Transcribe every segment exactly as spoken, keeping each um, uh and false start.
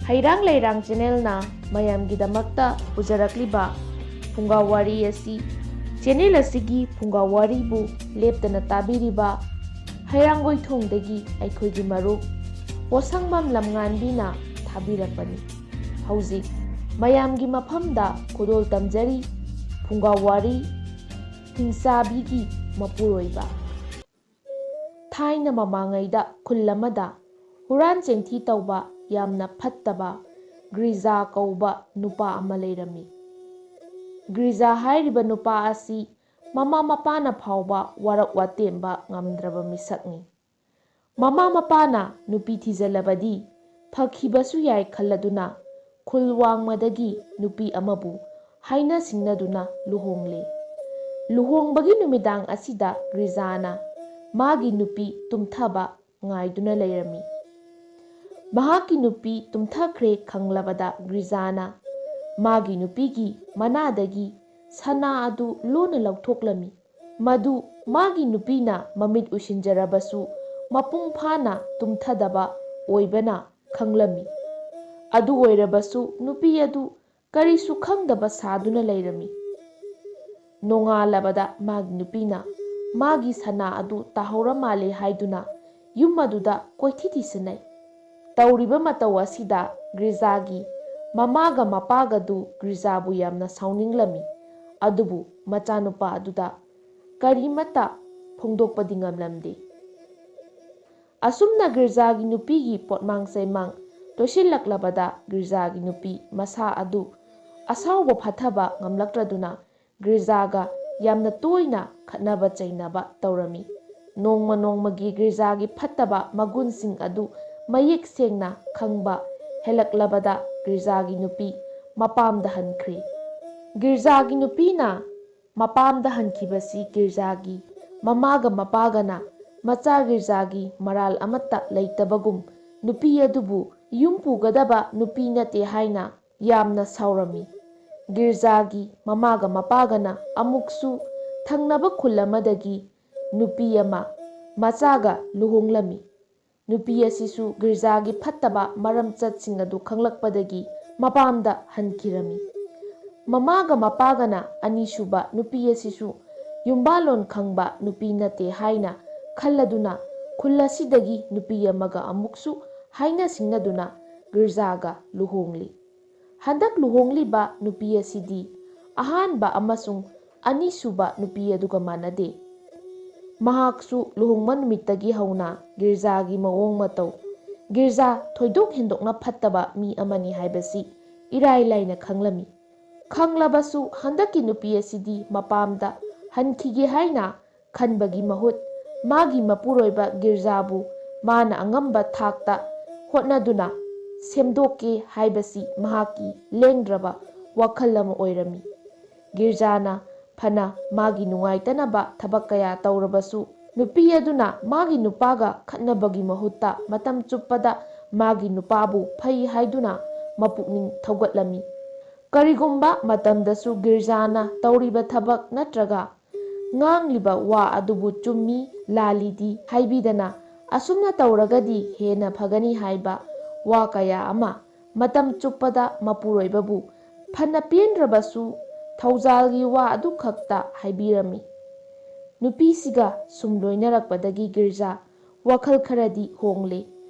ꯍꯩꯔꯥꯡ ꯂꯩꯔꯥꯡ ꯆꯦꯅꯦꯜꯅ ꯃꯌꯥꯝꯒꯤꯗꯃꯛꯇ ꯄꯨꯖꯔꯛꯂꯤꯕ ꯐꯨꯡꯒꯥ ꯋꯥꯔꯤ ꯑꯁꯤ, ꯆꯦꯅꯦꯜ ꯑꯁꯤꯒꯤ ꯐꯨꯡꯒꯥ ꯋꯥꯔꯤꯕꯨ ꯂꯦꯞꯇꯅ ꯇꯥꯕꯤꯔꯤꯕ ꯍꯩꯔꯥꯡꯒꯣꯏꯊꯣꯡꯗꯒꯤ ꯑꯩꯈꯣꯏꯒꯤ ꯃꯔꯨꯞ ꯄꯣꯁꯪꯕꯝ ꯂꯝꯉꯥꯟꯕꯤꯅ ꯊꯥꯕꯤꯔꯛꯄꯅꯤ꯫ ꯍꯧꯖꯤꯛ ꯃꯌꯥꯝꯒꯤ ꯃꯐꯝꯗ ꯈꯨꯗꯣꯜ ꯇꯝꯖꯔꯤ ꯐꯨꯡꯒꯥ ꯋꯥꯔꯤ ꯍꯤꯡꯆꯥꯕꯤꯒꯤ ꯃꯄꯨꯔꯣꯏꯕ꯫ ꯊꯥꯏꯅ ꯃꯃꯥꯡꯉꯩꯗ ꯈꯨꯜ ꯑꯃꯗ ꯍꯨꯔꯥꯟ ꯆꯤꯟꯊꯤ ꯇꯧꯕ ꯌꯥꯝꯅ ꯐꯠꯇꯕ ꯒ꯭ꯔꯤꯖꯥ ꯀꯧꯕ ꯅꯨꯄꯥ ꯑꯃ ꯂꯩꯔꯝꯃꯤ꯫ ꯒ꯭ꯔꯤꯖꯥ ꯍꯥꯏꯔꯤꯕ ꯅꯨꯄꯥ ꯑꯁꯤ ꯃꯃꯥ ꯃꯄꯥꯅ ꯐꯥꯎꯕ ꯋꯥꯔꯛ ꯋꯥꯇꯦꯝꯕ ꯉꯝꯗ꯭ꯔꯕ ꯃꯤꯁꯛꯅꯤ꯫ ꯃꯃꯥ ꯃꯄꯥꯅ ꯅꯨꯄꯤ ꯊꯤꯖꯤꯜꯂꯕꯗꯤ ꯐꯈꯤꯕꯁꯨ ꯌꯥꯏ ꯈꯜꯂꯗꯨꯅ ꯈꯨꯜ ꯋꯥꯡꯃꯗꯒꯤ ꯅꯨꯄꯤ ꯑꯃꯕꯨ ꯍꯥꯏꯅ ꯁꯤꯡꯅꯗꯨꯅ ꯂꯨꯍꯣꯡꯂꯦ꯫ ꯂꯨꯍꯣꯡꯕꯒꯤ ꯅꯨꯃꯤꯗꯥꯡ ꯑꯁꯤꯗ ꯒ꯭ꯔꯤꯖꯥꯅ ꯃꯥꯒꯤ ꯅꯨꯄꯤ ꯇꯨꯝꯊꯕ ꯉꯥꯏꯗꯨꯅ ꯂꯩꯔꯝꯃꯤ꯫ ꯃꯍꯥꯛꯀꯤ ꯅꯨꯄꯤ ꯇꯨꯝꯊꯈ꯭ꯔꯦ ꯈꯪꯂꯕꯗ ꯒ꯭ꯔꯤꯖꯥꯅ ꯃꯥꯒꯤ ꯅꯨꯄꯤꯒꯤ ꯃꯅꯥꯗꯒꯤ ꯁꯅꯥ ꯑꯗꯨ ꯂꯣꯟꯅ ꯂꯧꯊꯣꯛꯂꯝꯃꯤ꯫ ꯃꯗꯨ ꯃꯥꯒꯤ ꯅꯨꯄꯤꯅ ꯃꯃꯤꯠ ꯎꯏꯁꯤꯟꯖꯔꯕꯁꯨ ꯃꯄꯨꯡ ꯐꯥꯅ ꯇꯨꯝꯊꯗꯕ ꯑꯣꯏꯕꯅ ꯈꯪꯂꯝꯃꯤ꯫ ꯑꯗꯨ ꯑꯣꯏꯔꯕꯁꯨ ꯅꯨꯄꯤ ꯑꯗꯨ ꯀꯔꯤꯁꯨ ꯈꯪꯗꯕ ꯁꯥꯗꯨꯅ ꯂꯩꯔꯝꯃꯤ꯫ ꯅꯣꯡꯉꯥꯜꯂꯕꯗ ꯃꯥꯒꯤ ꯅꯨꯄꯤꯅ ꯃꯥꯒꯤ ꯁꯅꯥ ꯑꯗꯨ ꯇꯥꯍꯧꯔ ꯃꯥꯜꯂꯦ ꯍꯥꯏꯗꯨꯅ ꯌꯨꯝ ꯑꯗꯨꯗ ꯀꯣꯏꯊꯤ ꯊꯤꯁꯤꯟꯅꯩ꯫ ꯇꯧꯔꯤꯕ ꯃꯇꯧ ꯑꯁꯤꯗ ꯒ꯭ꯔꯤꯖꯥꯒꯤ ꯃꯃꯥꯒ ꯃꯄꯥꯒꯗꯨ ꯒ꯭ꯔꯤꯖꯥꯕꯨ ꯌꯥꯝꯅ ꯁꯥꯎꯅꯤꯡꯂꯝꯃꯤ꯫ ꯑꯗꯨꯕꯨ ꯃꯆꯥꯅꯨꯄꯥ ꯑꯗꯨꯗ ꯀꯔꯤꯃꯠꯇ ꯐꯣꯡꯗꯣꯛꯄꯗꯤ ꯉꯝꯂꯝꯗꯦ꯫ ꯑꯁꯨꯝꯅ ꯒ꯭ꯔꯤꯖꯥꯒꯤ ꯅꯨꯄꯤꯒꯤ ꯄꯣꯠꯃꯥꯡ ꯆꯩꯃꯥꯡ ꯂꯣꯏꯁꯤꯜꯂꯛꯂꯕꯗ ꯒ꯭ꯔꯤꯖꯥꯒꯤ ꯅꯨꯄꯤ ꯃꯁꯥ ꯑꯗꯨ ꯑꯁꯥꯎꯕ ꯐꯥꯊꯕ ꯉꯝꯂꯛꯇ꯭ꯔꯗꯨꯅ ꯒ꯭ꯔꯤꯖꯥꯒ ꯌꯥꯝꯅ ꯇꯣꯏꯅ ꯈꯠꯅꯕ ꯆꯩꯅꯕ ꯇꯧꯔꯝꯃꯤ꯫ ꯅꯣꯡꯃ ꯅꯣꯡꯃꯒꯤ ꯒ꯭ꯔꯤꯖꯥꯒꯤ ꯐꯠꯇꯕ ꯃꯒꯨꯟꯁꯤꯡ ꯑꯗꯨ ꯃꯌꯦꯛ ꯁꯦꯡꯅ ꯈꯪꯕ ꯍꯦꯜꯂꯛꯂꯕꯗ ꯒ꯭ꯔꯤꯖꯥꯒꯤ ꯅꯨꯄꯤ ꯃꯄꯥꯝꯗ ꯍꯟꯈ꯭ꯔꯤ꯫ ꯒ꯭ꯔꯤꯖꯥꯒꯤ ꯅꯨꯄꯤꯅ ꯃꯄꯥꯝꯗ ꯍꯟꯈꯤꯕꯁꯤ ꯒ꯭ꯔꯤꯖꯥꯒꯤ ꯃꯃꯥꯒ ꯃꯄꯥꯒꯅ ꯃꯆꯥ ꯒ꯭ꯔꯤꯖꯥꯒꯤ ꯃꯔꯥꯜ ꯑꯃꯠꯇ ꯂꯩꯇꯕꯒꯨꯝ ꯅꯨꯄꯤ ꯑꯗꯨꯕꯨ ꯌꯨꯝ ꯄꯨꯒꯗꯕ ꯅꯨꯄꯤ ꯅꯠꯇꯦ ꯍꯥꯏꯅ ꯌꯥꯝꯅ ꯁꯥꯎꯔꯝꯃꯤ꯫ ꯒ꯭ꯔꯤꯖꯥꯒꯤ ꯃꯃꯥꯒ ꯃꯄꯥꯒꯅ ꯑꯃꯨꯛꯁꯨ ꯊꯪꯅꯕ ꯈꯨꯜ ꯑꯃꯗꯒꯤ ꯅꯨꯄꯤ ꯑꯃ ꯃꯆꯥꯒ ꯂꯨꯍꯣꯡꯂꯝꯃꯤ꯫ ꯅꯨꯄꯤ ꯑꯁꯤꯁꯨ ꯒꯤꯔꯖꯥꯒꯤ ꯐꯠꯇꯕ ꯃꯔꯝꯆꯠꯁꯤꯡ ꯑꯗꯨ ꯈꯪꯂꯛꯄꯗꯒꯤ ꯃꯄꯥꯝꯗ ꯍꯟꯈꯤꯔꯝꯃꯤ꯫ ꯃꯃꯥꯒ ꯃꯄꯥꯒꯅ ꯑꯅꯤꯁꯨꯕ ꯅꯨꯄꯤ ꯑꯁꯤꯁꯨ ꯌꯨꯝꯕꯥꯜꯂꯣꯟ ꯈꯪꯕ ꯅꯨꯄꯤ ꯅꯠꯇꯦ ꯍꯥꯏꯅ ꯈꯜꯂꯗꯨꯅ ꯈꯨꯜ ꯑꯁꯤꯗꯒꯤ ꯅꯨꯄꯤ ꯑꯃꯒ ꯑꯃꯨꯛꯁꯨ ꯍꯥꯏꯅ ꯁꯤꯡꯅꯗꯨꯅ ꯒꯤꯔꯖꯥꯒ ꯂꯨꯍꯣꯡꯂꯤ꯫ ꯍꯟꯗꯛ ꯂꯨꯍꯣꯡꯂꯤꯕ ꯅꯨꯄꯤ ꯑꯁꯤꯗꯤ ꯑꯍꯥꯟꯕ ꯑꯃꯁꯨꯡ ꯑꯅꯤꯁꯨꯕ ꯅꯨꯄꯤ ꯑꯗꯨꯒ ꯃꯥꯟꯅꯗꯦ꯫ ꯃꯍꯥꯛꯁꯨ ꯂꯨꯍꯣꯡꯕ ꯅꯨꯃꯤꯠꯇꯒꯤ ꯍꯧꯅ ꯒꯤꯔꯖꯥꯒꯤ ꯃꯑꯣꯡ ꯃꯇꯧ, ꯒꯤꯔꯖꯥ ꯊꯣꯏꯗꯣꯛ ꯍꯦꯟꯗꯣꯛꯅ ꯐꯠꯇꯕ ꯃꯤ ꯑꯃꯅꯤ ꯍꯥꯏꯕꯁꯤ ꯏꯔꯥꯏ ꯂꯥꯏꯅ ꯈꯪꯂꯝꯃꯤ꯫ ꯈꯪꯂꯕꯁꯨ ꯍꯟꯗꯛꯀꯤ ꯅꯨꯄꯤ ꯑꯁꯤꯗꯤ ꯃꯄꯥꯝꯗ ꯍꯟꯈꯤꯒꯦ ꯍꯥꯏꯅ ꯈꯟꯕꯒꯤ ꯃꯍꯨꯠ ꯃꯥꯒꯤ ꯃꯄꯨꯔꯣꯏꯕ ꯒꯤꯔꯖꯥꯕꯨ ꯃꯥꯅ ꯑꯉꯝꯕ ꯊꯥꯛꯇ ꯍꯣꯠꯅꯗꯨꯅ ꯁꯦꯝꯗꯣꯛꯀꯦ ꯍꯥꯏꯕꯁꯤ ꯃꯍꯥꯛꯀꯤ ꯂꯦꯡꯗ꯭ꯔꯕ ꯋꯥꯈꯜ ꯑꯃ ꯑꯣꯏꯔꯝꯃꯤ꯫ ꯒꯤꯔꯖꯥꯅ ꯐꯅ ꯃꯥꯒꯤ ꯅꯨꯡꯉꯥꯏꯇꯅꯕ ꯊꯕꯛ ꯀꯌꯥ ꯇꯧꯔꯕꯁꯨ ꯅꯨꯄꯤ ꯑꯗꯨꯅ ꯃꯥꯒꯤ ꯅꯨꯄꯥꯒ ꯈꯠꯅꯕꯒꯤ ꯃꯍꯨꯠꯇ ꯃꯇꯝ ꯆꯨꯞꯄꯗ ꯃꯥꯒꯤ ꯅꯨꯄꯥꯕꯨ ꯐꯩ ꯍꯥꯏꯗꯨꯅ ꯃꯄꯨꯛꯅꯤꯡ ꯊꯧꯒꯠꯂꯝꯃꯤ꯫ ꯀꯔꯤꯒꯨꯝꯕ ꯃꯇꯝꯗꯁꯨ ꯒꯤꯔꯖꯥꯅ ꯇꯧꯔꯤꯕ ꯊꯕꯛ ꯅꯠꯇ꯭ꯔꯒ ꯉꯥꯡꯂꯤꯕ ꯋꯥ ꯑꯗꯨꯕꯨ ꯆꯨꯝꯃꯤ ꯂꯥꯜꯂꯤꯗꯤ ꯍꯥꯏꯕꯤꯗꯅ ꯑꯁꯨꯝꯅ ꯇꯧꯔꯒꯗꯤ ꯍꯦꯟꯅ ꯐꯒꯅꯤ ꯍꯥꯏꯕ ꯋꯥ ꯀꯌꯥ ꯑꯃ ꯃꯇꯝ ꯆꯨꯞꯄꯗ ꯃꯄꯨꯔꯣꯏꯕꯕꯨ ꯐꯅ ꯄꯦꯟꯗ꯭ꯔꯕꯁꯨ ꯊꯧꯖꯥꯜꯒꯤ ꯋꯥ ꯑꯗꯨꯈꯛꯇ ꯍꯥꯏꯕꯤꯔꯝꯃꯤ꯫ ꯅꯨꯄꯤꯁꯤꯒ ꯁꯨꯝ ꯂꯣꯏꯅꯔꯛꯄꯗꯒꯤ ꯒꯤꯔꯖꯥ ꯋꯥꯈꯜ ꯈꯔꯗꯤ ꯍꯣꯡꯂꯦ꯫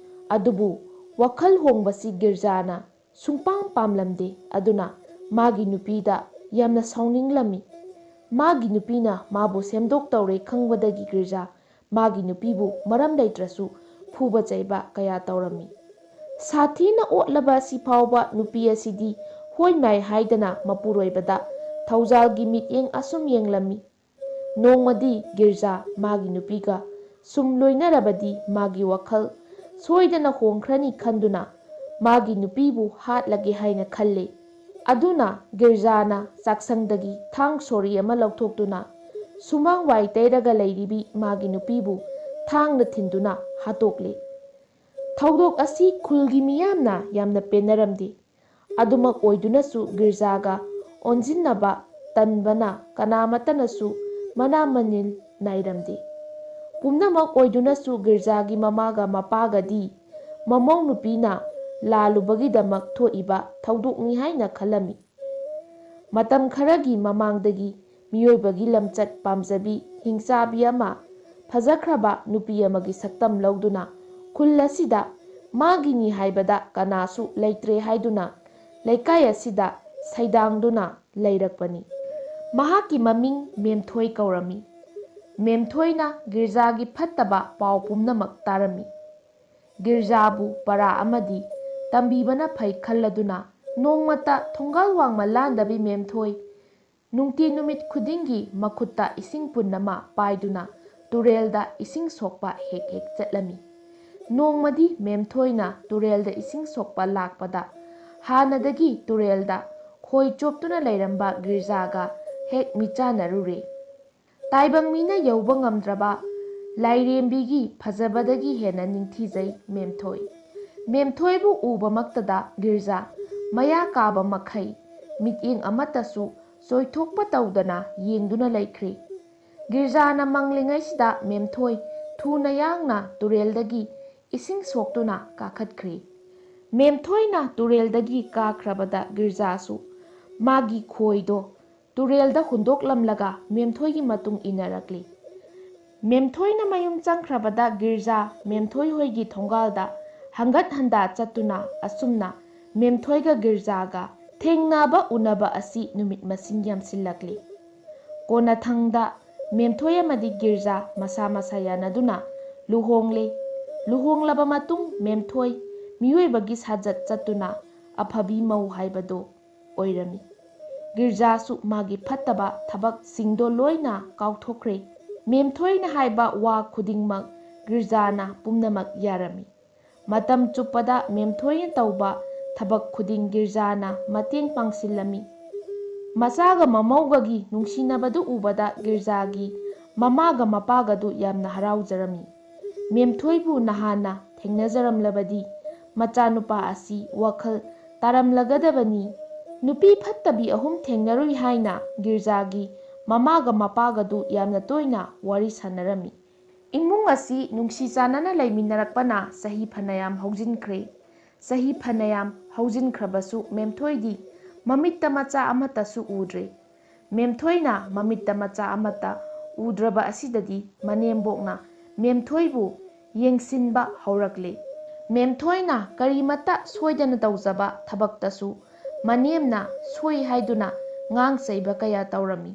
ꯑꯗꯨꯕꯨ ꯋꯥꯈꯜ ꯍꯣꯡꯕꯁꯤ ꯒꯤꯔꯖꯥꯅ ꯁꯨꯡꯄꯥꯝ ꯄꯥꯝꯂꯝꯗꯦ꯫ ꯑꯗꯨꯅ ꯃꯥꯒꯤ ꯅꯨꯄꯤꯗ ꯌꯥꯝꯅ ꯁꯥꯎꯅꯤꯡꯂꯝꯃꯤ꯫ ꯃꯥꯒꯤ ꯅꯨꯄꯤꯅ ꯃꯥꯕꯨ ꯁꯦꯝꯗꯣꯛ ꯇꯧꯔꯦ ꯈꯪꯕꯗꯒꯤ ꯒꯤꯔꯖꯥ ꯃꯥꯒꯤ ꯅꯨꯄꯤꯕꯨ ꯃꯔꯝ ꯂꯩꯇ꯭ꯔꯁꯨ ꯐꯨꯕ ꯆꯩꯕ ꯀꯌꯥ ꯇꯧꯔꯝꯃꯤ꯫ ꯁꯥꯊꯤꯅ ꯑꯣꯠꯂꯕ ꯑꯁꯤ ꯐꯥꯎꯕ ꯅꯨꯄꯤ ꯑꯁꯤꯗꯤ ꯍꯣꯏ ꯃꯥꯏ ꯍꯥꯏꯗꯅ ꯃꯄꯨꯔꯣꯏꯕꯗ ꯊꯧꯖꯥꯜꯒꯤ ꯃꯤꯠꯌꯦꯡ ꯑꯁꯨꯝ ꯌꯦꯡꯂꯝꯃꯤ꯫ ꯅꯣꯡꯃꯗꯤ ꯒꯤꯔꯖꯥ ꯃꯥꯒꯤ ꯅꯨꯄꯤꯒ ꯁꯨꯝ ꯂꯣꯏꯅꯔꯕꯗꯤ ꯃꯥꯒꯤ ꯋꯥꯈꯜ ꯁꯣꯏꯗꯅ ꯍꯣꯡꯈ꯭ꯔꯅꯤ ꯈꯟꯗꯨꯅ ꯃꯥꯒꯤ ꯅꯨꯄꯤꯕꯨ ꯍꯥꯠꯂꯒꯦ ꯍꯥꯏꯅ ꯈꯜꯂꯦ꯫ ꯑꯗꯨꯅ ꯒꯤꯔꯖꯥꯅ ꯆꯥꯛꯁꯪꯗꯒꯤ ꯊꯥꯡ ꯁꯣꯔꯤ ꯑꯃ ꯂꯧꯊꯣꯛꯇꯨꯅ ꯁꯨꯃꯥꯡ ꯋꯥꯏ ꯇꯩꯔꯒ ꯂꯩꯔꯤꯕꯤ ꯃꯥꯒꯤ ꯅꯨꯄꯤꯕꯨ ꯊꯥꯡꯅ ꯊꯤꯟꯗꯨꯅ ꯍꯥꯠꯇꯣꯛꯂꯦ꯫ ꯊꯧꯗꯣꯛ ꯑꯁꯤ ꯈꯨꯜꯒꯤ ꯃꯤꯌꯥꯝꯅ ꯌꯥꯝꯅ ꯄꯦꯟꯅꯔꯝꯗꯦ꯫ ꯑꯗꯨꯃꯛ ꯑꯣꯏꯗꯨꯅꯁꯨ ꯒꯤꯔꯖꯥꯒ ꯑꯣꯟꯁꯤꯟꯅꯕ ꯇꯟꯕꯅ ꯀꯅꯥꯃꯠꯇꯅꯁꯨ ꯃꯅꯥ ꯃꯅꯤꯜ ꯅꯥꯏꯔꯝꯗꯦ꯫ ꯄꯨꯝꯅꯃꯛ ꯑꯣꯏꯗꯨꯅꯁꯨ ꯒꯤꯔꯖꯥꯒꯤ ꯃꯃꯥꯒ ꯃꯄꯥꯒꯗꯤ ꯃꯃꯧ ꯅꯨꯄꯤꯅ ꯂꯥꯜꯂꯨꯕꯒꯤꯗꯃꯛ ꯊꯣꯛꯏꯕ ꯊꯧꯗꯣꯛꯅꯤ ꯍꯥꯏꯅ ꯈꯜꯂꯝꯃꯤ꯫ ꯃꯇꯝ ꯈꯔꯒꯤ ꯃꯃꯥꯡꯗꯒꯤ ꯃꯤꯑꯣꯏꯕꯒꯤ ꯂꯝꯆꯠ ꯄꯥꯝꯖꯕꯤ ꯍꯤꯡꯆꯥꯕꯤ ꯑꯃ ꯐꯖꯈ꯭ꯔꯕ ꯅꯨꯄꯤ ꯑꯃꯒꯤ ꯁꯛꯇꯝ ꯂꯧꯗꯨꯅ ꯈꯨꯜ ꯑꯁꯤꯗ ꯃꯥꯒꯤꯅꯤ ꯍꯥꯏꯕꯗ ꯀꯅꯥꯁꯨ ꯂꯩꯇ꯭ꯔꯦ ꯍꯥꯏꯗꯨꯅ ꯂꯩꯀꯥꯏ ꯑꯁꯤꯗ ꯁꯩꯗꯥꯡꯗꯨꯅ ꯂꯩꯔꯛꯄꯅꯤ꯫ ꯃꯍꯥꯛꯀꯤ ꯃꯃꯤꯡ ꯃꯦꯝꯊꯣꯏ ꯀꯧꯔꯝꯃꯤ꯫ ꯃꯦꯝꯊꯣꯏꯅ ꯒꯤꯔꯖꯥꯒꯤ ꯐꯠꯇꯕ ꯄꯥꯎ ꯄꯨꯝꯅꯃꯛ ꯇꯥꯔꯝꯃꯤ꯫ ꯒꯤꯔꯖꯥꯕꯨ ꯄꯔꯥ ꯑꯃꯗꯤ ꯇꯝꯕꯤꯕꯅ ꯐꯩ ꯈꯜꯂꯗꯨꯅ ꯅꯣꯡꯃꯇ ꯊꯣꯡꯒꯥꯜ ꯋꯥꯡꯃ ꯂꯥꯟꯗꯕꯤ ꯃꯦꯝꯊꯣꯏ ꯅꯨꯡꯇꯤ ꯅꯨꯃꯤꯠ ꯈꯨꯗꯤꯡꯒꯤ ꯃꯈꯨꯠꯇ ꯏꯁꯤꯡ ꯄꯨꯟ ꯑꯃ ꯄꯥꯏꯗꯨꯅ ꯇꯨꯔꯦꯜꯗ ꯏꯁꯤꯡ ꯁꯣꯛꯄ ꯍꯦꯛ ꯍꯦꯛ ꯆꯠꯂꯝꯃꯤ꯫ ꯅꯣꯡꯃꯗꯤ ꯃꯦꯝꯊꯣꯏꯅ ꯇꯨꯔꯦꯜꯗ ꯏꯁꯤꯡ ꯁꯣꯛꯄ ꯂꯥꯛꯄꯗ ꯍꯥꯟꯅꯗꯒꯤ ꯇꯨꯔꯦꯜꯗ ꯈꯣꯏ ꯆꯣꯞꯇꯨꯅ ꯂꯩꯔꯝꯕ ꯒꯤꯔꯖꯥꯒ ꯍꯦꯛ ꯃꯤꯆꯥꯟꯅꯔꯨꯔꯦ꯫ ꯇꯥꯏꯕꯪ ꯃꯤꯅ ꯌꯧꯕ ꯉꯝꯗ꯭ꯔꯕ ꯂꯥꯏꯔꯦꯝꯕꯤꯒꯤ ꯐꯖꯕꯗꯒꯤ ꯍꯦꯟꯅ ꯅꯤꯡꯊꯤꯖꯩ ꯃꯦꯝꯊꯣꯏ꯫ ꯃꯦꯝꯊꯣꯏꯕꯨ ꯎꯕꯃꯛꯇꯗ ꯒꯤꯔꯖꯥ ꯃꯌꯥ ꯀꯥꯕ ꯃꯈꯩ ꯃꯤꯠꯌꯦꯡ ꯑꯃꯠꯇꯁꯨ ꯆꯣꯏꯊꯣꯛꯄ ꯇꯧꯗꯅ ꯌꯦꯡꯗꯨꯅ ꯂꯩꯈ꯭ꯔꯦ꯫ ꯒꯤꯔꯖꯥꯅ ꯃꯪꯂꯤꯉꯩꯁꯤꯗ ꯃꯦꯝꯊꯣꯏ ꯊꯨꯅ ꯌꯥꯡꯅ ꯇꯨꯔꯦꯜꯗꯒꯤ ꯏꯁꯤꯡ ꯁꯣꯛꯇꯨꯅ ꯀꯥꯈꯠꯈ꯭ꯔꯦ꯫ ꯃꯦꯝꯊꯣꯏꯅ ꯇꯨꯔꯦꯜꯗꯒꯤ ꯀꯥꯈ꯭ꯔꯕꯗ ꯒꯤꯔꯖꯥꯁꯨ ꯃꯥꯒꯤ ꯈꯣꯏꯗꯣ ꯇꯨꯔꯦꯜꯗ ꯍꯨꯟꯗꯣꯛꯂꯝꯂꯒ ꯃꯦꯝꯊꯣꯏꯒꯤ ꯃꯇꯨꯡ ꯏꯟꯅꯔꯛꯂꯤ꯫ ꯃꯦꯝꯊꯣꯏꯅ ꯃꯌꯨꯝ ꯆꯪꯈ꯭ꯔꯕꯗ ꯒꯤꯔꯖꯥ ꯃꯦꯝꯊꯣꯏ ꯍꯣꯏꯒꯤ ꯊꯣꯡꯒꯥꯜꯗ ꯍꯪꯒꯠ ꯍꯟꯗꯥ ꯆꯠꯇꯨꯅ ꯑꯁꯨꯝꯅ ꯃꯦꯝꯊꯣꯏꯒ ꯒꯤꯔꯖꯥꯒ ꯊꯦꯡꯅꯕ ꯎꯅꯕ ꯑꯁꯤ ꯅꯨꯃꯤꯠ ꯃꯁꯤꯡ ꯌꯥꯝꯁꯤꯜꯂꯛꯂꯤ꯫ ꯀꯣꯟꯅꯊꯪꯗ ꯃꯦꯝꯊꯣꯏ ꯑꯃꯗꯤ ꯒꯤꯔꯖꯥ ꯃꯁꯥ ꯃꯁꯥ ꯌꯥꯅꯗꯨꯅ ꯂꯨꯍꯣꯡꯂꯦ꯫ ꯂꯨꯍꯣꯡꯂꯕ ꯃꯇꯨꯡ ꯃꯦꯝꯊꯣꯏ ꯃꯤꯑꯣꯏꯕꯒꯤ ꯁꯥꯖꯠ ꯆꯠꯇꯨꯅ ꯑꯐꯕꯤ ꯃꯧ ꯍꯥꯏꯕꯗꯨ ꯑꯣꯏꯔꯝꯃꯤ꯫ ꯒꯤꯔꯖꯥꯁꯨ ꯃꯥꯒꯤ ꯐꯠꯇꯕ ꯊꯕꯛꯁꯤꯡꯗꯣ ꯂꯣꯏꯅ ꯀꯥꯎꯊꯣꯛꯈ꯭ꯔꯦ꯫ ꯃꯦꯝꯊꯣꯏꯅ ꯍꯥꯏꯕ ꯋꯥ ꯈꯨꯗꯤꯡꯃꯛ ꯒꯤꯔꯖꯥꯅ ꯄꯨꯝꯅꯃꯛ ꯌꯥꯔꯝꯃꯤ꯫ ꯃꯇꯝ ꯆꯨꯞꯄꯗ ꯃꯦꯝꯊꯣꯏꯅ ꯇꯧꯕ ꯊꯕꯛ ꯈꯨꯗꯤꯡ ꯒꯤꯔꯖꯥꯅ ꯃꯇꯦꯡ ꯄꯥꯡꯁꯤꯜꯂꯝꯃꯤ꯫ ꯃꯆꯥꯒ ꯃꯃꯧꯒꯒꯤ ꯅꯨꯡꯁꯤꯅꯕꯗꯨ ꯎꯕꯗ ꯒꯤꯔꯖꯥꯒꯤ ꯃꯃꯥꯒ ꯃꯄꯥꯒꯗꯨ ꯌꯥꯝꯅ ꯍꯔꯥꯎꯖꯔꯝꯃꯤ꯫ ꯃꯦꯝꯊꯣꯏꯕꯨ ꯅꯍꯥꯟꯅ ꯊꯦꯡꯅꯖꯔꯝꯂꯕꯗꯤ ꯃꯆꯥꯅꯨꯄꯥ ꯑꯁꯤ ꯋꯥꯈꯜ ꯇꯥꯔꯝꯂꯒꯗꯕꯅꯤ꯫ ꯅꯨꯄꯤ ꯐꯠꯇꯕꯤ ꯑꯍꯨꯝ ꯊꯦꯡꯅꯔꯨꯏ ꯍꯥꯏꯅ ꯒꯤꯔꯖꯥꯒꯤ ꯃꯃꯥꯒ ꯃꯄꯥꯒꯗꯨ ꯌꯥꯝꯅ ꯇꯣꯏꯅ ꯋꯥꯔꯤ ꯁꯥꯟꯅꯔꯝꯃꯤ꯫ ꯏꯃꯨꯡ ꯑꯁꯤ ꯅꯨꯡꯁꯤ ꯆꯥꯟꯅꯅ ꯂꯩꯃꯤꯟꯅꯔꯛꯄꯅ ꯆꯍꯤ ꯐꯅꯌꯥꯝ ꯍꯧꯖꯤꯟꯈ꯭ꯔꯦ꯫ ꯆꯍꯤ ꯐꯅꯌꯥꯝ ꯍꯧꯖꯤꯟꯈ꯭ꯔꯕꯁꯨ ꯃꯦꯝꯊꯣꯏꯗꯤ ꯃꯃꯤꯠꯇ ꯃꯆꯥ ꯑꯃꯠꯇꯁꯨ ꯎꯗ꯭ꯔꯦ꯫ ꯃꯦꯝꯊꯣꯏꯅ ꯃꯃꯤꯠꯇ ꯃꯆꯥ ꯑꯃꯠꯇ ꯎꯗ꯭ꯔꯕ ꯑꯁꯤꯗꯗꯤ ꯃꯅꯦꯝꯕꯣꯛꯅ ꯃꯦꯝꯊꯣꯏꯕꯨ ꯌꯦꯡꯁꯤꯟꯕ ꯍꯧꯔꯛꯂꯦ꯫ ꯃꯦꯝꯊꯣꯏꯅ ꯀꯔꯤꯃꯠꯇ ꯁꯣꯏꯗꯅ ꯇꯧꯖꯕ ꯊꯕꯛꯇꯁꯨ ꯃꯅꯦꯝꯅ ꯁꯣꯏ ꯍꯥꯏꯗꯨꯅ ꯉꯥꯡ ꯆꯩꯕ ꯀꯌꯥ ꯇꯧꯔꯝꯃꯤ꯫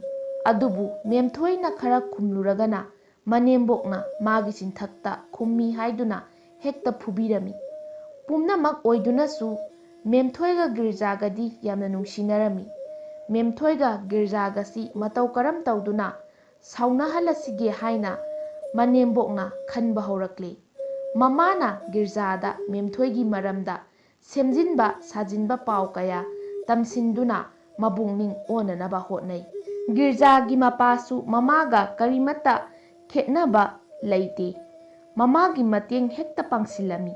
ꯑꯗꯨꯕꯨ ꯃꯦꯝꯊꯣꯏꯅ ꯈꯔ ꯈꯨꯝꯂꯨꯔꯒꯅ ꯃꯅꯦꯝꯕꯣꯛꯅ ꯃꯥꯒꯤ ꯆꯤꯟꯊꯛꯇ ꯈꯨꯝꯃꯤ ꯍꯥꯏꯗꯨꯅ ꯍꯦꯛꯇ ꯐꯨꯕꯤꯔꯝꯃꯤ꯫ ꯄꯨꯝꯅꯃꯛ ꯑꯣꯏꯗꯨꯅꯁꯨ ꯃꯦꯝꯊꯣꯏꯒ ꯒꯤꯔꯖꯥꯒꯗꯤ ꯌꯥꯝꯅ ꯅꯨꯡꯁꯤꯅꯔꯝꯃꯤ꯫ ꯃꯦꯝꯊꯣꯏꯒ ꯒꯤꯔꯖꯥꯒꯁꯤ ꯃꯇꯧ ꯀꯔꯝ ꯇꯧꯗꯨꯅ ꯁꯥꯎꯅꯍꯜꯂꯁꯤꯒꯦ ꯍꯥꯏꯅ ꯃꯅꯦꯝꯕꯣꯛꯅ ꯈꯟꯕ ꯍꯧꯔꯛꯂꯦ꯫ ꯃꯃꯥꯅ ꯒꯤꯔꯖꯥꯗ ꯃꯦꯝꯊꯣꯏꯒꯤ ꯃꯔꯝꯗ ꯁꯦꯝꯖꯤꯟꯕ ꯁꯥꯖꯤꯟꯕ ꯄꯥꯎ ꯀꯌꯥ ꯇꯝꯁꯤꯟꯗꯨꯅ ꯃꯕꯨꯛꯅꯤꯡ ꯑꯣꯟꯅꯅꯕ ꯍꯣꯠꯅꯩ꯫ ꯒꯤꯔꯖꯥꯒꯤ ꯃꯄꯥꯁꯨ ꯃꯃꯥꯒ ꯀꯔꯤꯃꯠꯇ ꯈꯦꯠꯅꯕ ꯂꯩꯇꯦ꯫ ꯃꯃꯥꯒꯤ ꯃꯇꯦꯡ ꯍꯦꯛꯇ ꯄꯥꯡꯁꯤꯜꯂꯝꯃꯤ꯫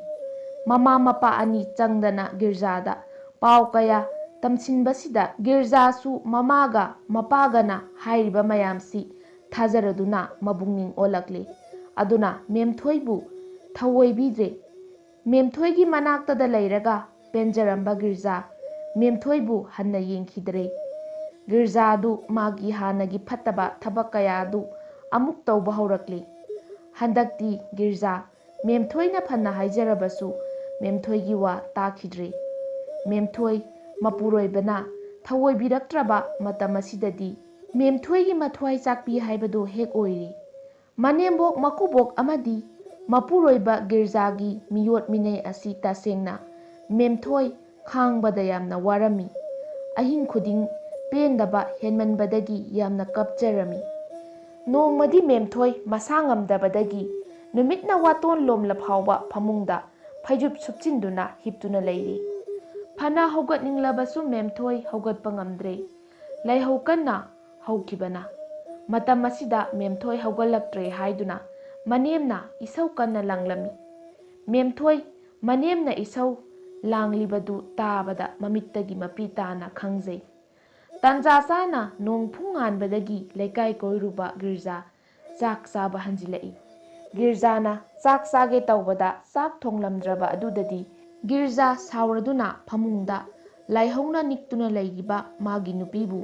ꯃꯃꯥ ꯃꯄꯥ ꯑꯅꯤ ꯆꯪꯗꯅ ꯒꯤꯔꯖꯥꯗ ꯄꯥꯎ ꯀꯌꯥ ꯇꯝꯁꯤꯟꯕꯁꯤꯗ ꯒꯤꯔꯖꯥꯁꯨ ꯃꯃꯥꯒ ꯃꯄꯥꯒꯅ ꯍꯥꯏꯔꯤꯕ ꯃꯌꯥꯝꯁꯤ ꯊꯥꯖꯔꯗꯨꯅ ꯃꯕꯨꯛꯅꯤꯡ ꯑꯣꯜꯂꯛꯂꯦ꯫ ꯑꯗꯨꯅ ꯃꯦꯝꯊꯣꯏꯕꯨ ꯊꯧꯑꯣꯏꯕꯤꯗ꯭ꯔꯦ꯫ ꯃꯦꯝꯊꯣꯏꯒꯤ ꯃꯅꯥꯛꯇꯗ ꯂꯩꯔꯒ ꯄꯦꯟꯖꯔꯝꯕ ꯒꯤꯔꯖꯥ ꯃꯦꯝꯊꯣꯏꯕꯨ ꯍꯟꯅ ꯌꯦꯡꯈꯤꯗ꯭ꯔꯦ꯫ ꯒꯤꯔꯖꯥꯗꯨ ꯃꯥꯒꯤ ꯍꯥꯟꯅꯒꯤ ꯐꯠꯇꯕ ꯊꯕꯛ ꯀꯌꯥ ꯑꯗꯨ ꯑꯃꯨꯛ ꯇꯧꯕ ꯍꯧꯔꯛꯂꯤ꯫ ꯍꯟꯗꯛꯇꯤ ꯒꯤꯔꯖꯥ ꯃꯦꯝꯊꯣꯏꯅ ꯐꯅ ꯍꯥꯏꯖꯔꯕꯁꯨ ꯃꯦꯝꯊꯣꯏꯒꯤ ꯋꯥ ꯇꯥꯈꯤꯗ꯭ꯔꯦ꯫ ꯃꯦꯝꯊꯣꯏ ꯃꯄꯨꯔꯣꯏꯕꯅ ꯊꯧꯑꯣꯏꯕꯤꯔꯛꯇ꯭ꯔꯕ ꯃꯇꯝ ꯑꯁꯤꯗꯗꯤ ꯃꯦꯝꯊꯣꯏꯒꯤ ꯃꯊ꯭ꯋꯥꯏ ꯆꯥꯛꯄꯤ ꯍꯥꯏꯕꯗꯨ ꯍꯦꯛ ꯑꯣꯏꯔꯦ꯫ ꯃꯅꯦꯝꯕꯣꯛ ꯃꯀꯨꯕꯣꯛ ꯑꯃꯗꯤ ꯃꯄꯨꯔꯣꯏꯕ ꯒꯤꯔꯖꯥꯒꯤ ꯃꯤꯑꯣꯠ ꯃꯤꯅꯩ ꯑꯁꯤ ꯇꯁꯦꯡꯅ ꯃꯦꯝꯊꯣꯏ ꯈꯥꯡꯕꯗ ꯌꯥꯝꯅ ꯋꯥꯔꯝꯃꯤ꯫ ꯑꯍꯤꯡ ꯈꯨꯗꯤꯡ ꯄꯦꯟꯗꯕ ꯍꯦꯟꯃꯟꯕꯗꯒꯤ ꯌꯥꯝꯅ ꯀꯞꯆꯔꯝꯃꯤ꯫ ꯅꯣꯡꯃꯗꯤ ꯃꯦꯝꯊꯣꯏ ꯃꯁꯥ ꯉꯝꯗꯕꯗꯒꯤ ꯅꯨꯃꯤꯠꯅ ꯋꯥꯇꯣꯟ ꯂꯣꯝꯂ ꯐꯥꯎꯕ ꯐꯃꯨꯡꯗ ꯐꯩꯖꯨꯞ ꯁꯨꯞꯆꯤꯟꯗꯨꯅ ꯍꯤꯞꯇꯨꯅ ꯂꯩꯔꯤ꯫ ꯐꯅ ꯍꯧꯒꯠꯅꯤꯡꯂꯕꯁꯨ ꯃꯦꯝꯊꯣꯏ ꯍꯧꯒꯠꯄ ꯉꯝꯗ꯭ꯔꯦ꯫ ꯂꯥꯏꯍꯧ ꯀꯟꯅ ꯍꯧꯈꯤꯕꯅ ꯃꯇꯝ ꯑꯁꯤꯗ ꯃꯦꯝꯊꯣꯏ ꯍꯧꯒꯠꯂꯛꯇ꯭ꯔꯦ ꯍꯥꯏꯗꯨꯅ ꯃꯅꯦꯝꯅ ꯏꯁꯧ ꯀꯟꯅ ꯂꯥꯡꯂꯝꯃꯤ꯫ ꯃꯦꯝꯊꯣꯏ ꯃꯅꯦꯝꯅ ꯏꯁꯧ ꯂꯥꯡꯂꯤꯕꯗꯨ ꯇꯥꯕꯗ ꯃꯃꯤꯠꯇꯒꯤ ꯃꯄꯤ ꯇꯥꯅ ꯈꯪꯖꯩ꯫ ꯇꯥꯟꯖꯥ ꯆꯥꯅ ꯅꯣꯡ ꯐꯨꯡ ꯉꯥꯟꯕꯗꯒꯤ ꯂꯩꯀꯥꯏ ꯀꯣꯏꯔꯨꯕ ꯒꯤꯔꯖꯥ ꯆꯥꯛ ꯆꯥꯕ ꯍꯟꯖꯤꯜꯂꯛꯏ꯫ ꯒꯤꯔꯖꯥꯅ ꯆꯥꯛ ꯆꯥꯒꯦ ꯇꯧꯕꯗ ꯆꯥꯛ ꯊꯣꯡꯂꯝꯗ꯭ꯔꯕ ꯑꯗꯨꯗꯗꯤ, ꯒꯤꯔꯖꯥ ꯁꯥꯎꯔꯗꯨꯅ ꯐꯃꯨꯡꯗ ꯂꯥꯏꯍꯧꯅ ꯅꯤꯛꯇꯨꯅ ꯂꯩꯔꯤꯕ ꯃꯥꯒꯤ ꯅꯨꯄꯤꯕꯨ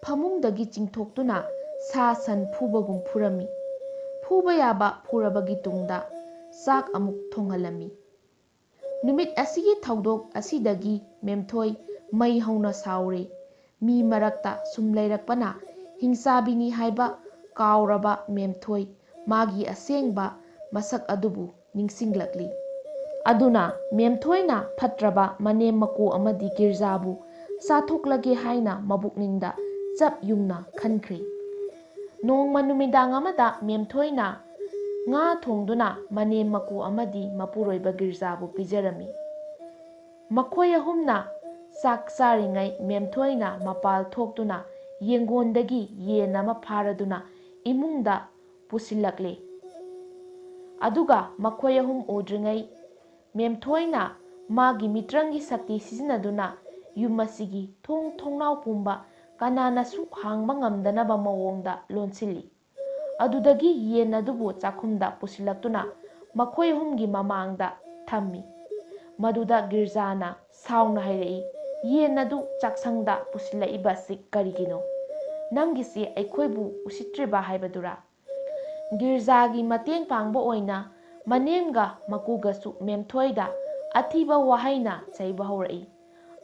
ꯐꯃꯨꯡꯗꯒꯤ ꯆꯤꯡꯊꯣꯛꯇꯨꯅ ꯁꯥ ꯁꯟ ꯐꯨꯕꯒꯨꯝ ꯐꯨꯔꯝꯃꯤ꯫ ꯐꯨꯕ ꯌꯥꯕ ꯐꯨꯔꯕꯒꯤ ꯇꯨꯡꯗ ꯆꯥꯛ ꯑꯃꯨꯛ ꯊꯣꯡꯍꯜꯂꯝꯃꯤ꯫ ꯅꯨꯃꯤꯠ ꯑꯁꯤꯒꯤ ꯊꯧꯗꯣꯛ ꯑꯁꯤꯗꯒꯤ ꯃꯦꯝꯊꯣꯏ ꯃꯩ ꯍꯧꯅ ꯁꯥꯎꯔꯦ꯫ ꯃꯤ ꯃꯔꯛꯇ ꯁꯨꯝ ꯂꯩꯔꯛꯄꯅ ꯍꯤꯡꯆꯥꯕꯤꯅꯤ ꯍꯥꯏꯕ ꯀꯥꯎꯔꯕ ꯃꯦꯝꯊꯣꯏ ꯃꯥꯒꯤ ꯑꯁꯦꯡꯕ ꯃꯁꯛ ꯑꯗꯨꯕꯨ ꯅꯤꯡꯁꯤꯡꯂꯛꯂꯤ꯫ ꯑꯗꯨꯅ ꯃꯦꯝꯊꯣꯏꯅ ꯐꯠꯇ꯭ꯔꯕ ꯃꯅꯦꯝ ꯃꯀꯨ ꯑꯃꯗꯤ ꯒꯤꯔꯖꯥꯕꯨ ꯆꯥꯊꯣꯛꯂꯒꯦ ꯍꯥꯏꯅ ꯃꯕꯨꯛꯅꯤꯡꯗ ꯆꯞ ꯌꯨꯡꯅ ꯈꯟꯈ꯭ꯔꯤ꯫ ꯅꯣꯡꯃ ꯅꯨꯃꯤꯗꯥꯡ ꯑꯃꯗ ꯃꯦꯝꯊꯣꯏꯅ ꯉꯥ ꯊꯣꯡꯗꯨꯅ ꯃꯅꯦꯝ ꯃꯀꯨ ꯑꯃꯗꯤ ꯃꯄꯨꯔꯣꯏꯕ ꯒꯤꯔꯖꯥꯕꯨ ꯄꯤꯖꯔꯝꯃꯤ꯫ ꯃꯈꯣꯏ ꯑꯍꯨꯝꯅ ꯆꯥꯛ ꯆꯥꯔꯤꯉꯩ ꯃꯦꯝꯊꯣꯏꯅ ꯃꯄꯥꯜ ꯊꯣꯛꯇꯨꯅ ꯌꯦꯡꯒꯣꯟꯗꯒꯤ ꯌꯦꯟ ꯑꯃ ꯐꯥꯔꯗꯨꯅ ꯏꯃꯨꯡꯗ ꯄꯨꯁꯤꯜꯂꯛꯂꯦ꯫ ꯑꯗꯨꯒ ꯃꯈꯣꯏ ꯑꯍꯨꯝ ꯎꯗ꯭ꯔꯤꯉꯩ ꯃꯦꯝꯊꯣꯏꯅ ꯃꯥꯒꯤ ꯃꯤꯇ꯭ꯔꯪꯒꯤ ꯁꯛꯇꯤ ꯁꯤꯖꯤꯟꯅꯗꯨꯅ ꯌꯨꯝ ꯑꯁꯤꯒꯤ ꯊꯣꯡ ꯊꯣꯡꯅꯥꯎ ꯄꯨꯝꯕ ꯀꯅꯥꯅꯁꯨ ꯍꯥꯡꯕ ꯉꯝꯗꯅꯕ ꯃꯑꯣꯡꯗ ꯂꯣꯟꯁꯤꯜꯂꯤ꯫ ꯑꯗꯨꯗꯒꯤ ꯌꯦꯟ ꯑꯗꯨꯕꯨ ꯆꯥꯛꯈꯨꯝꯗ ꯄꯨꯁꯤꯜꯂꯛꯇꯨꯅ ꯃꯈꯣꯏ ꯑꯍꯨꯝꯒꯤ ꯃꯃꯥꯡꯗ ꯊꯝꯃꯤ꯫ ꯃꯗꯨꯗ ꯒꯤꯔꯖꯥꯅ ꯁꯥꯎꯅ ꯍꯥꯏꯔꯛꯏ, "ꯌꯦꯟ ꯑꯗꯨ ꯆꯥꯛꯁꯪꯗ ꯄꯨꯁꯤꯜꯂꯛꯏꯕ ꯑꯁꯤ ꯀꯔꯤꯒꯤꯅꯣ? ꯅꯪꯒꯤꯁꯤ ꯑꯩꯈꯣꯏꯕꯨ ꯎꯁꯤꯠꯇ꯭ꯔꯤꯕ ꯍꯥꯏꯕꯗꯨꯔꯥ?" ꯒꯤꯔꯖꯥꯒꯤ ꯃꯇꯦꯡ ꯄꯥꯡꯕ ꯑꯣꯏꯅ ꯃꯅꯦꯝꯒ ꯃꯀꯨꯒꯁꯨ ꯃꯦꯝꯊꯣꯏꯗ ꯑꯊꯤꯕ ꯋꯥꯍꯩꯅ ꯆꯩꯕ ꯍꯧꯔꯛꯏ꯫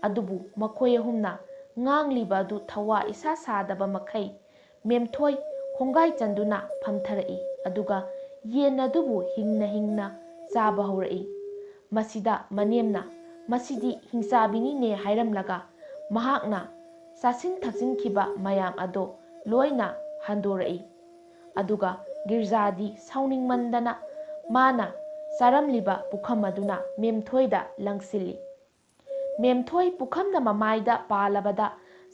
ꯑꯗꯨꯕꯨ ꯃꯈꯣꯏ ꯑꯍꯨꯝꯅ ꯉꯥꯡꯂꯤꯕ ꯑꯗꯨ ꯊꯋꯥ ꯏꯁꯥ ꯁꯥꯗꯕ ꯃꯈꯩ ꯃꯦꯝꯊꯣꯏ ꯈꯣꯡꯒꯥꯏ ꯆꯟꯗꯨꯅ ꯐꯝꯊꯔꯛꯏ, ꯑꯗꯨꯒ ꯌꯦꯟ ꯑꯗꯨꯕꯨ ꯍꯤꯡꯅ ꯍꯤꯡꯅ ꯆꯥꯕ ꯍꯧꯔꯛꯏ꯫ ꯃꯁꯤꯗ ꯃꯅꯦꯝꯅ, "ꯃꯁꯤꯗꯤ ꯍꯤꯡꯆꯥꯕꯤꯅꯤꯅꯦ" ꯍꯥꯏꯔꯝꯂꯒ ꯃꯍꯥꯛꯅ ꯆꯥꯁꯤꯟ ꯊꯛꯆꯤꯟꯈꯤꯕ ꯃꯌꯥꯝ ꯑꯗꯣ ꯂꯣꯏꯅ ꯍꯟꯗꯣꯔꯛꯏ꯫ ꯑꯗꯨꯒ ꯒꯤꯔꯖꯥꯗꯤ ꯁꯥꯎꯅꯤꯡꯃꯟꯗꯅ ꯃꯥꯅ ꯆꯥꯔꯝꯂꯤꯕ ꯄꯨꯈꯝ ꯑꯗꯨꯅ ꯃꯦꯝꯊꯣꯏꯗ ꯂꯪꯁꯤꯜꯂꯤ꯫ ꯃꯦꯝꯊꯣꯏ ꯄꯨꯈꯝꯅ ꯃꯃꯥꯏꯗ ꯄꯥꯜꯂꯕꯗ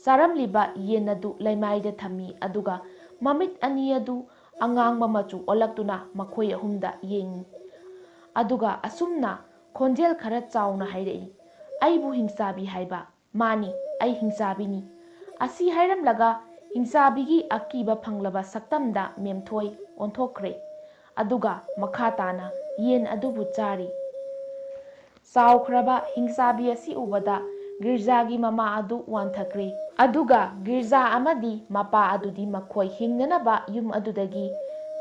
ꯆꯥꯔꯝꯂꯤꯕ ꯌꯦꯟ ꯑꯗꯨ ꯂꯩꯃꯥꯏꯗ ꯊꯝꯃꯤ, ꯑꯗꯨꯒ ꯃꯃꯤꯠ ꯑꯅꯤ ꯑꯗꯨ ꯑꯉꯥꯡꯕ ꯃꯆꯨ ꯑꯣꯜꯂꯛꯇꯨꯅ ꯃꯈꯣꯏ ꯑꯍꯨꯝꯗ ꯌꯦꯡꯉꯤ꯫ ꯑꯗꯨꯒ ꯑꯁꯨꯝꯅ ꯈꯣꯟꯖꯦꯜ ꯈꯔ ꯆꯥꯎꯅ ꯍꯥꯏꯔꯛꯏ, "ꯑꯩꯕꯨ ꯍꯤꯡꯆꯥꯕꯤ ꯍꯥꯏꯕ? ꯃꯥꯅꯤ, ꯑꯩ ꯍꯤꯡꯆꯥꯕꯤꯅꯤ"꯫ ꯑꯁꯤ ꯍꯥꯏꯔꯝꯂꯒ ꯍꯤꯡꯆꯥꯕꯤꯒꯤ ꯑꯀꯤꯕ ꯐꯪꯂꯕ ꯁꯛꯇꯝꯗ ꯃꯦꯝꯊꯣꯏ ꯑꯣꯟꯊꯣꯛꯈ꯭ꯔꯦ꯫ ꯑꯗꯨꯒ ꯃꯈꯥ ꯇꯥꯅ ꯌꯦꯟ ꯑꯗꯨꯕꯨ ꯆꯥꯔꯤ꯫ ꯆꯥꯎꯈ꯭ꯔꯕ ꯍꯤꯡꯆꯥꯕꯤ ꯑꯁꯤ ꯎꯕꯗ ꯒꯤꯔꯖꯥꯒꯤ ꯃꯃꯥ ꯑꯗꯨ ꯋꯥꯟꯊꯈ꯭ꯔꯦ꯫ ꯑꯗꯨꯒ ꯒꯤꯔꯖꯥ ꯑꯃꯗꯤ ꯃꯄꯥ ꯑꯗꯨꯗꯤ ꯃꯈꯣꯏ ꯍꯤꯡꯅꯅꯕ ꯌꯨꯝ ꯑꯗꯨꯗꯒꯤ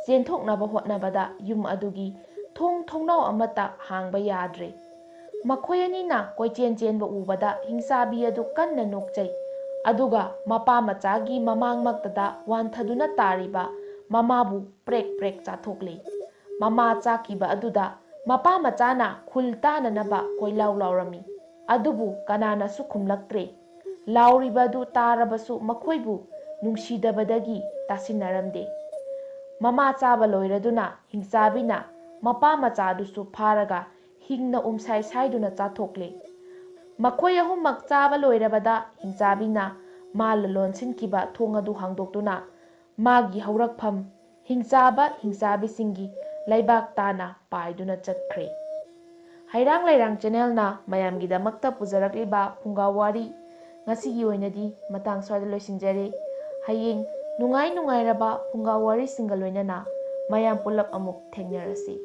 ꯆꯦꯟꯊꯣꯛꯅꯕ ꯍꯣꯠꯅꯕꯗ ꯌꯨꯝ ꯑꯗꯨꯒꯤ ꯊꯣꯡ ꯊꯣꯡꯅꯥꯎ ꯑꯃꯠꯇ ꯍꯥꯡꯕ ꯌꯥꯗ꯭ꯔꯦ꯫ ꯃꯈꯣꯏ ꯑꯅꯤꯅ ꯀꯣꯏꯆꯦꯟ ꯆꯦꯟꯕ ꯎꯕꯗ ꯍꯤꯡꯆꯥꯕꯤ ꯑꯗꯨ ꯀꯟꯅ ꯅꯣꯛꯆꯩ꯫ ꯑꯗꯨꯒ ꯃꯄꯥ ꯃꯆꯥꯒꯤ ꯃꯃꯥꯡꯃꯛꯇꯗ ꯋꯥꯟꯊꯗꯨꯅ ꯇꯥꯔꯤꯕ ꯃꯃꯥꯕꯨ ꯄ꯭ꯔꯦꯛ ꯄ꯭ꯔꯦꯛ ꯆꯥꯊꯣꯛꯂꯤ꯫ ꯃꯃꯥ ꯆꯥꯛꯈꯤꯕ ꯑꯗꯨꯗ ꯃꯄꯥ ꯃꯆꯥꯅ ꯈꯨꯜ ꯇꯥꯅꯅꯕ ꯀꯣꯏꯂꯥꯎ ꯂꯥꯎꯔꯝꯃꯤ꯫ ꯑꯗꯨꯕꯨ ꯀꯅꯥꯅꯁꯨ ꯈꯨꯝꯂꯛꯇ꯭ꯔꯦ꯫ ꯂꯥꯎꯔꯤꯕ ꯑꯗꯨ ꯇꯥꯔꯕꯁꯨ ꯃꯈꯣꯏꯕꯨ ꯅꯨꯡꯁꯤꯗꯕꯗꯒꯤ ꯇꯥꯁꯤꯟꯅꯔꯝꯗꯦ꯫ ꯃꯃꯥ ꯆꯥꯕ ꯂꯣꯏꯔꯗꯨꯅ ꯍꯤꯡꯆꯥꯕꯤꯅ ꯃꯄꯥ ꯃꯆꯥꯗꯨꯁꯨ ꯐꯥꯔꯒ ꯍꯤꯡꯅ ꯎꯝꯁꯥꯏ ꯁꯥꯏꯗꯨꯅ ꯆꯥꯊꯣꯛꯂꯦ꯫ ꯃꯈꯣꯏ ꯑꯍꯨꯝꯃꯛ ꯆꯥꯕ ꯂꯣꯏꯔꯕꯗ ꯍꯤꯡꯆꯥꯕꯤꯅ ꯃꯥ ꯂꯣꯟꯁꯤꯟꯈꯤꯕ ꯊꯣꯡ ꯑꯗꯨ ꯍꯥꯡꯗꯣꯛꯇꯨꯅ ꯃꯥꯒꯤ ꯍꯧꯔꯛꯐꯝ ꯍꯤꯡꯆꯥꯕ ꯍꯤꯡꯆꯥꯕꯤꯁꯤꯡꯒꯤ ꯂꯩꯕꯥꯛ ꯇꯥꯅ ꯄꯥꯏꯗꯨꯅ ꯆꯠꯈ꯭ꯔꯦ꯫ ꯍꯩꯔꯥꯡ ꯂꯩꯔꯥꯡ ꯆꯦꯅꯦꯜꯅ ꯃꯌꯥꯝꯒꯤꯗꯃꯛꯇ ꯄꯨꯖꯔꯛꯂꯤꯕ ꯐꯨꯡꯒꯥ ꯋꯥꯔꯤ ꯉꯁꯤꯒꯤ ꯑꯣꯏꯅꯗꯤ ꯃꯇꯥꯡ ꯁ꯭ꯋꯥꯏꯗ ꯂꯣꯏꯁꯤꯟꯖꯔꯦ꯫ ꯍꯌꯦꯡ ꯅꯨꯡꯉꯥꯏ ꯅꯨꯡꯉꯥꯏꯔꯕ ꯐꯨꯡꯒꯥ ꯋꯥꯔꯤꯁꯤꯡꯒ ꯂꯣꯏꯅꯅ ꯃꯌꯥꯝ ꯄꯨꯂꯞ ꯑꯃꯨꯛ ꯊꯦꯡꯅꯔꯁꯤ꯫